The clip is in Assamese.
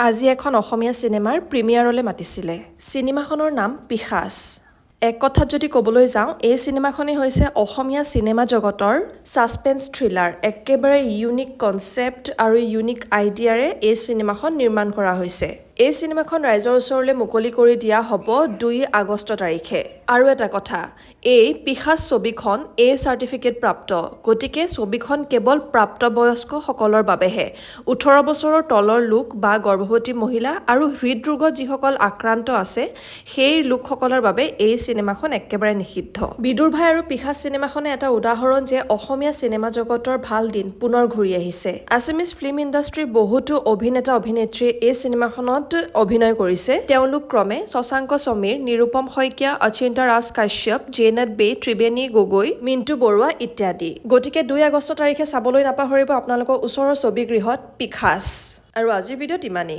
আজি এখন অসমীয়া চিনেমাৰ প্ৰিমিয়াৰলৈ মাতিছিলে। চিনেমাখনৰ নাম পিশাচ। এক কথাত যদি ক'বলৈ যাওঁ, এই চিনেমাখনেই হৈছে অসমীয়া চিনেমা জগতৰ ছাছপেন্স থ্ৰিলাৰ। একেবাৰে ইউনিক কনচেপ্ট আৰু ইউনিক আইডিয়াৰে এই চিনেমাখন নিৰ্মাণ কৰা হৈছে। এই চিনেমাখন ৰাইজৰ ওচৰলৈ মুকলি কৰি দিয়া হ'ব 2 আগষ্ট তাৰিখে। আৰু এটা কথা, এই পিশাচ ছবিখন এ চাৰ্টিফিকেট প্ৰাপ্ত। গতিকে ছবিখন কেৱল প্ৰাপ্তবয়স্কসকলৰ বাবেহে। 18 বছৰৰ তলৰ লোক বা গৰ্ভৱতী মহিলা আৰু হৃদৰোগত যিসকল আক্ৰান্ত আছে, সেই লোকসকলৰ বাবে এই চিনেমাখন একেবাৰে নিষিদ্ধ। বিদুৰ ভাই আৰু পিশাচ চিনেমাখনে এটা উদাহৰণ যে অসমীয়া চিনেমা জগতৰ ভাল দিন পুনৰ ঘূৰি আহিছে। আছামিজ ফিল্ম ইণ্ডাষ্ট্ৰীৰ বহুতো অভিনেতা অভিনেত্ৰীয়ে এই চিনেমাখনত অভিনয় কৰিছে। তেওঁলোক ক্ৰমে শশাংক সমীৰ, নিৰুপম শইকীয়া, অচিন্তা ৰাজ কাশ্যপ, জেইনট বে, ত্ৰিবেণী গগৈ, মিণ্টু বৰুৱা ইত্যাদি। গতিকে 2 আগষ্ট তাৰিখে চাবলৈ নাপাহৰিব আপোনালোকৰ ওচৰৰ ছবিগৃহত পিশাচ। আৰু আজিৰ ভিডিঅ'ত ইমানেই।